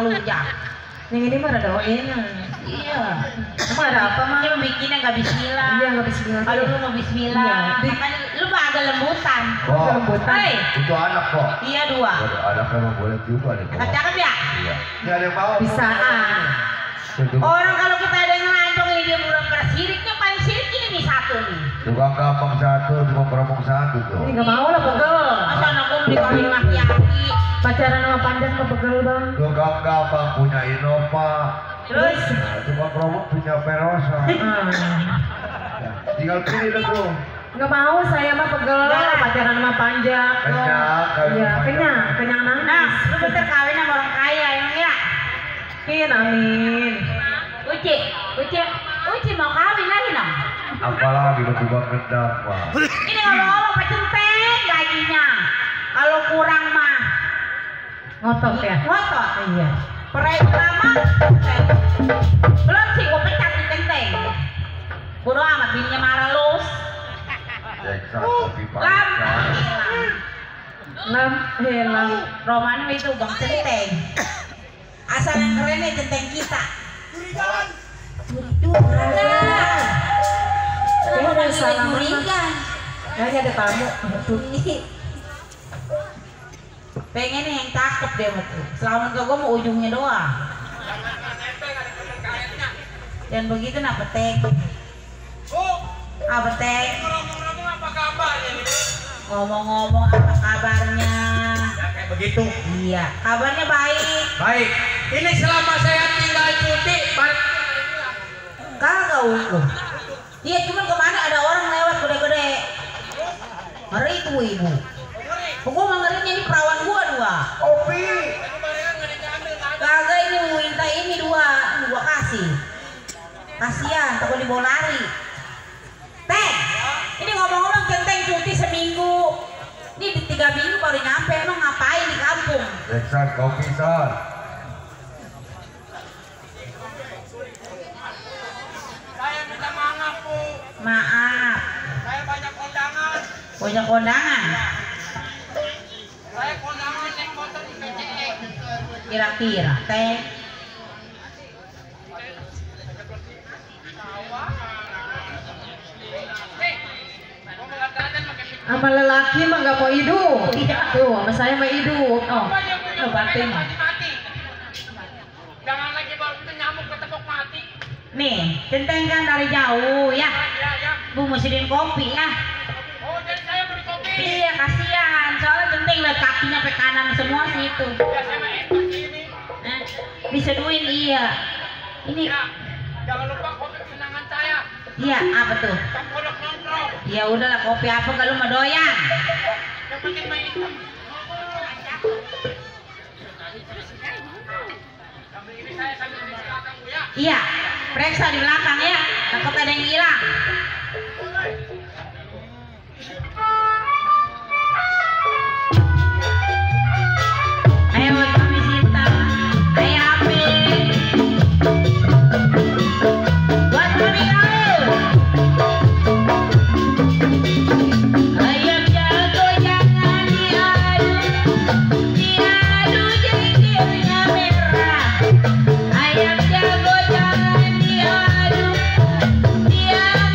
ngelujak. Yang ini mah ada enak. Iya. Emang ada apa mah? Dia bikinnya nggak bismillah. Iya nggak bismillah. Kalau lu mau bismillah, Iya. makanya lu mah agak lembutan. Oh, Lembutan. Hei, itu anak kok. iya 2. Waduh, anaknya mah boleh juga nih kok. Cakep ya? Iya. Ini ada yang mau. Bisa. Orang kalau kita ada yang ngelancong ini dia belum persiriknya paling sirik ini nih satu nih. Tukang gampang satu, tukang beromong satu tuh. Ini nggak mau lah pegel. Masa anak gue mau dikawin laki-laki. Pacaran sama Pandas mah pegel bang. Tukang gampang punya Innova. Terus Nah, tukang beromong punya Perosa. Tinggal pilih dah tuh. Nggak mau saya mah pegel pacaran sama Panjak. Kenyang, kalau Iya Panjak. kenyang nah, nangis. lu bentar kawin sama orang kaya emang ya? Amin. Uci mau kawin lagi dong? Apalagi lu juga gendang, Pak. Ini ngomong-ngomong Pak Centeng gajinya. Kalau kurang mah Ngotot ya. ngotot. Iya. Proyek lama belum sih gue pecat di Centeng. Bodo amat bininya marah lus. Jackson, kopi Lam Lam hilang. Roman itu Bang Centeng. Asal yang kerennya Centeng kita. Curigan. Ya udah salah mana? Curigan. Kayaknya ada tamu. Pengen yang cakep deh betul. Selama ke gue mau ujungnya doang. Dan begitu nah petek. Apa tek? Ngomong-ngomong apa kabarnya nih? Ngomong-ngomong apa kabarnya? Ya kayak begitu. Iya, kabarnya baik. Baik. Ini selama saya tinggal cuti, Kagak utuh. Iya, cuman kemana ada orang lewat gede-gede. Ngeri itu ibu. Gua mah ngerinya ini perawan gua 2. Kopi. Kagak ini mau minta ini 2, gua kasih. Kasihan, takut dibawa lari. Teh, ini ngomong-ngomong Centeng cuti seminggu. Ini di 3 minggu baru nyampe, emang ngapain di kampung? Jackson, kopi, Son. saya minta maaf, Bu. Maaf, Saya banyak kondangan. punya kondangan. Saya kondangan naik motor di PCE. Kira-kira, Teh. Sama lelaki mah nggak mau hidup. Tuh, sama saya mah hidup. Oh, batin. Mati. Jangan lagi baru itu nyamuk ketepuk mati. Nih, Centeng kan dari jauh ya. Ya, ya. Bu mesiin kopi ya. Oh, jadi saya beli kopi. Iya, kasihan. Soalnya Centeng lihat kakinya ke kanan semua sih itu. Ya, saya mah enak ini. Diseduin iya. Ini Ya, jangan lupa kopi kesenangan saya. iya apa tuh? Tengkolok nongkrong. Ya udahlah kopi apa kalau mah doyan. Yang penting mah hitam. Sambil ini saya sambil di belakang, Bu, ya. Iya, periksa di belakang ya. Takut ada yang hilang. Ayo kami hitam. Ayo api. Buat kami kau. Ayam jago jangan diadu. Diadu jengkelnya merah. Ayam jago jangan diadu. Diam